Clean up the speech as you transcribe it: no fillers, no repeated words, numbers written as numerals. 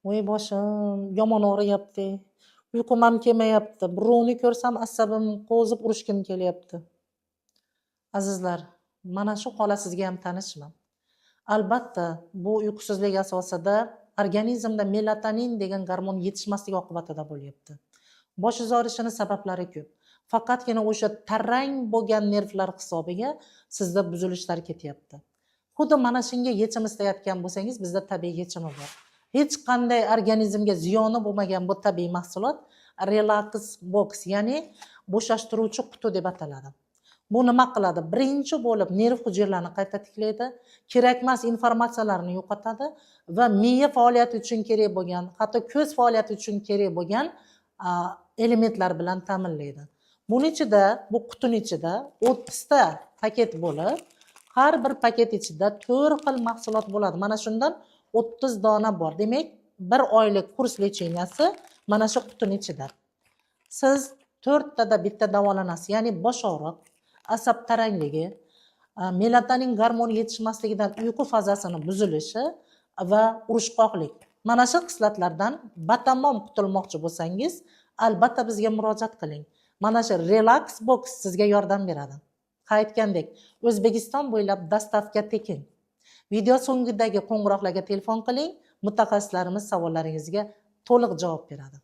Voy, boshim yomon og'riyapti, uyqum ham kelmayapti, birovni ko'rsam, asabim qo'zib, urishgim kelyapti. Azizlar, mana shu holat sizga ham tanishmi? Albatta, bu uyqusizlik asosida organizmda melatonin degan gormon yetishmasligi oqibatida bo'lyapti. Boshingiz og'rishini sabablari ko'p, faqatgina o'sha tarang bo'lgan nervlar hisobiga sizda buzilishlar ketyapti. Xuddi mana shunga yechim istayotgan bo'lsangiz, bizda tabiiy yechimi bor. Hech qanday organizmga ziyoni bo'lmagan bu tabiiy mahsulot Relax Box, ya'ni bo'shashtiruvchi quti deb ataladi. Bu nima qiladi? Birinchi bo'lib nerv hujayralarini qayta tiklaydi, kerakmas informatsiyalarni yo'qotadi va miya faoliyati uchun kerak bo'lgan, hatto ko'z faoliyati uchun kerak bo'lgan elementlar bilan ta'minlaydi. Buni ichida, bu qutini ichida 30 ta paket bo'lib, har bir paket ichida to'rt xil mahsulot bo'ladi. Mana shundan 30 dona bor. Demak, bir oylik kurs лечения si mana shu qutini ichida. Siz to'rttada bitta davolanasiz, ya'ni bosh og'riq, asab tarangligi, melatonin gormoni yetishmasligidan uyqu fazasini buzilishi va urushqoqlik. Mana shu xislatlardan batamom qutulmoqchi bo'lsangiz, albatta bizga murojaat qiling. Mana shu Relax Box sizga yordam beradi. Ha, aytgandek, O'zbekiston bo'ylab доставка tekin. Video so'ngidagi qo'ng'iroqlarga telefon qiling, mutaxassislarimiz savollaringizga to'liq javob beradi.